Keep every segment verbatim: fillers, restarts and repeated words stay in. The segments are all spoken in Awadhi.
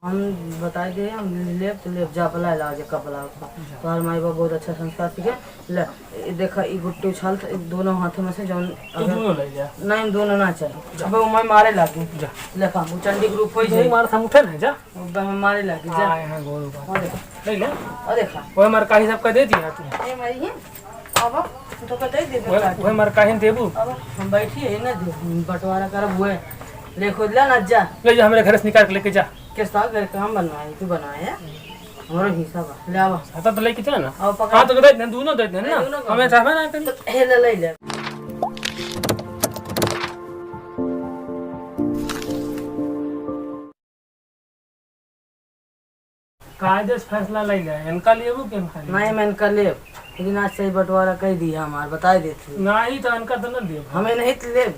हम बताई दे, हम लेब तो लेब, जा बला लाओ, जे कब बला उसका। जा। तोहर माई बाप बहुत अच्छा संस्कार सीखे। ले, ए, देखा, ई गुट्टी उछाल, दोनों हाथों में से जौन तू अगर दोनों ले जा। नहीं, हम दोनों ना चाहिए। जा। अब वो मैं मारे लागे। जा। देखा, वो चंडी के रूप होई तू ही जाई। मार, हम उठे ना, जा। वो बे-, हम मारे लागे, जा। हाँ, यहाँ गोल ऊपर। और देखा। ले ले। और देखा। वो हमारे काहे सबका दे दिया तू। ए, माई है। अब तो कतई देबे वह, काटी। वह मरकाहिन देबू? अब हम बैठी है ना, दे, बंटवारा करब हुए। ले खोद ला ना, जा। ले जा, हमरे घर से निकाल के लेके जा। किसका घर काम बनवाए, तू बनवाए है? हमरो हिस्सा बा, ले आवा। हता तो लेके जा ना। अब पकड़। हाँ, तो दे दे, दोनों दे दे ना। नहीं, दोनों का हमें बा। चाहबे ना करी। तो हे ले, ले, ले। कायदे से फैसला ले ले, इनका लेबू कि इनका लेबू? नहीं, हम इनका लेब, लेकिन आज सही बंटवारा कह दिया हमार, बताए देत हूँ। नहीं तो इनका तो न देब। हमें नहीं तो लेब।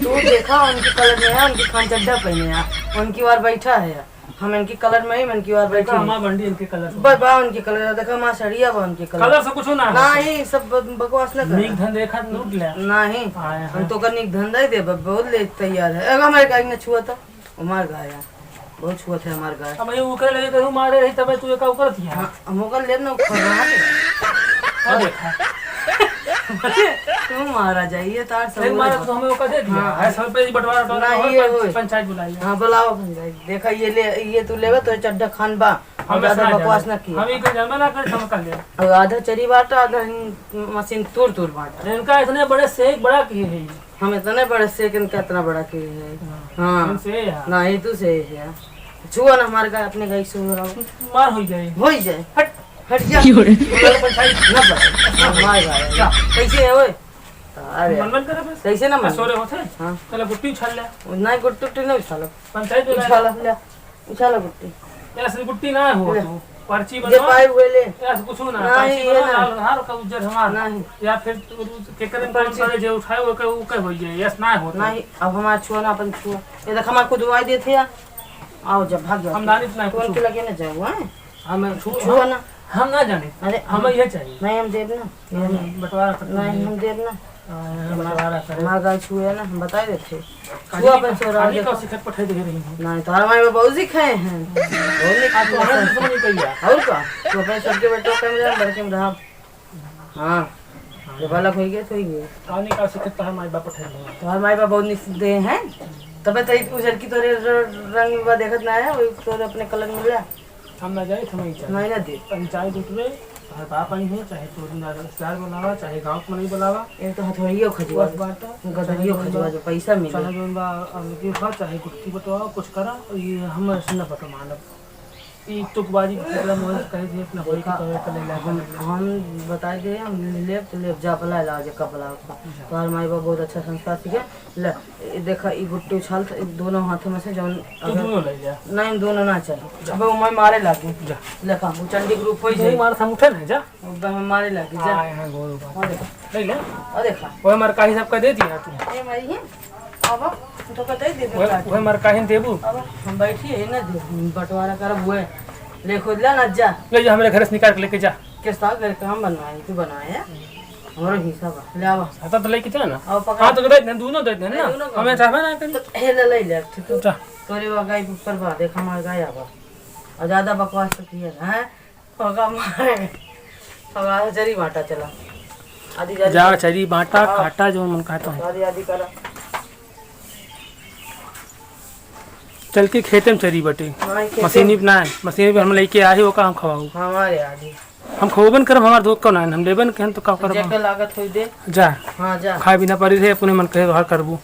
तू देखा, उनकी कलर में है, उनकी खान चड्ढा पहने है, उनकी बार बैठा है, हम इनकी कलर में ही, इनकी बार देखा, बैठी है। हमार बंडी इनके कलर से। बस बा उनकी कलर, देखा हमार सड़िया बा उनकी कलर। कलर से कुछ ना हो। नहीं, सब ब-, बकवास न कर। नीक धन देखा तो लूट ले। नहीं, आए हम हैं। तो का नीक धन दे दे, ब-, बहुत ले तैयार है। अगर हमारे गाय ने छुआ तो हमार गाय है, बहुत छुअत है हमार गाय। अब ये ओकरे लगे कहूँ मारे रही, तबे तू एका ओकर दिया। हाँ, हम ओकर लेब ना, ओकर रहा दे। अब देखा। तू मारा जाइए, तार सब फिर मारा तो हमें ओकर दे दिया। हाँ। है, सब पे बंटवारा, बंटवारा ना, और ये पंच-, होए। पंचायत बुलाई है। हाँ, बुलाओ पंचायत। देखा, ये ले, ये तू लेबे तो चड्ढा खान बा। हम और ज्यादा बकवास ना किया। हम ये कोई जमा ना करे, हम कर ले। और आधा चरी बांटा, आधा मशीन तूर तूर बांटा। इनका इतने बड़े से एक बड़ा किए है। हम इतने बड़े से, किन का इतना बड़ा के है? हाँ। हाँ। तुमसे है। नहीं, तू से है। छुआ ना हमार गाय, अपने गाय से छुआ। मार हो जाए। हो ही जाए। हट, हट जा। क्यों रे? हमारे पंचायत ना पड़े। हाँ, हमार गाय है। क्या? कैसे है ओए? अरे। मन मन करे बस। कैसे ना मन? सोरे होते? हाँ। चलो गुट्टी उछाल ले। नहीं, गुट्टी उट्टी नहीं उछालो। पंचायत बुला ले। उछाला, ले। उछाला गुट्टी। ऐसे गुट्टी ना हो ले। तू। पर्ची ये बनवा। पाए हुए ले। ऐसे कुछ ना। नहीं, पर्ची ये बनवा, ना। लाल धार का उज्जर हमार। नहीं। या फिर तू केकरे में पर्ची। कौन करे जे उठाए, वो के, वो के हो जाए। ऐसे ना होता। नहीं, अब हमार छुआ ना, अपन छुआ। ये देख, हमार खुदवाई देते हैं। आओ, जब भाग जाओ। हम नानी तो नहीं कौन कुछ। के लगे ना जाओ, हैं? हम छुआ छुआ ना। हम ना जाने। अरे, हम हम ये चाहिए। नहीं, हम देब ना। हम बंटवारा करते नहीं, हैं। हम देब ना। हाँ, हम बंटवारा करें। हमार गाय छुए ना, हम बताए देते। काली छुआ का, अपन छोरा काली का देखो। सिखत पठाई दे रही हूँ। नहीं, तो हमारे में बहुत सिखाए हैं। बहुत निक आप तो हमारे दुश्मन ही कहिया। और का? तो अपन सबके बेटों के में हम बड़के में रहा। हाँ। ये बालक हो गए, तो ही गए। काली का सिखत तो हमारे बाप पठाई दे। तो हमारे बाप बहुत निक दे हैं। तबे तो एक उजर की तोरे र-, रंग में बा देखत ना है, वो तोरे अपने कलर में ले। हम ना जाए, हम ही जाए। नहीं ना दे। पंचायत उठबे, चाहे बाप आई हो, चाहे तू रिश्तेदार बुलावा, चाहे गाँव के मनई बुलावा। एक तो हथौड़ियो खजुआ बस दे, बात है। गदरियो चाहे खजुआ दे, पैसा मिले। चाहे जौन बा, अब की उठाओ, चाहे गुट्टी बंटवाओ, कुछ करा, ये हम ऐसे ना बंटवाना। ई तुकबाजी के फैसला मोहन से कहे थे, अपना होई के देखा, तोरे के ले ला, हम, ले ला। हम बताए दे, हम लेब तो लेब, जा बला ला, जे कब बला उसका। जा। तोहर माई बाप बहुत अच्छा संस्कार सीखे। ले, ए, देखा, ई गुट्टी उछाल, ई दोनों हाथों में से जौन तू अगर दोनों ले जा। नहीं, हम दोनों ना चाहिए। जा। अब वो मैं मारे लागे। जा। देखा, वो चंडी के रूप होई तू ही जाई। मार, हम उठे ना, जा। अब हम मारे लागे, जा। हाँ, यहाँ गोल बा। और देखा। ले ले। और देखा। वो हमारे काहे सबका दे दिया तू। ए, माई है। अब तो कतई देबे वह, काटी। वह मरकाहिन देबू? अब हम बैठी है ना, दे, बंटवारा करब हुए। ले खोद ला ना, जा। ले जा, हमरे घर से निकाल के लेके जा। किसका घर काम बनवाए, तू बनवाए है? हमरो हिस्सा बा, ले आवा। हता तो लेके जा ना। अब पकड़। हाँ, तो दे दे, दोनों दे दे ना। नहीं, दोनों का हमें बा। चाहबे ना करी। तो हे ले, ले, ले, ठीक है। जा। तोरे वा गाय ऊपर बा, देख हमार गाय आवा। और ज्यादा बकवास तो किया ना, हैं? होगा मारे। होगा चरी बांटा चला। आधी, आधी जा, कर। चरी बांटा, हाँ। काटा, जो मन कहता है। आधी, आधी करा। चल के खेते में चरी बटे। हाँ, खेते मशीनी में। पे ना है, मशीनी पे हम लेके आए, वो का हम खवाऊ। हमारे आधी। हम खवाबन करब, हमार धोखा ना है, हम लेबन कहन तो का करब हम? जेकर लागत होई दे। जा। हाँ, जा। खाए बिना परी रहे, अपने मन कहे बाहर करबू।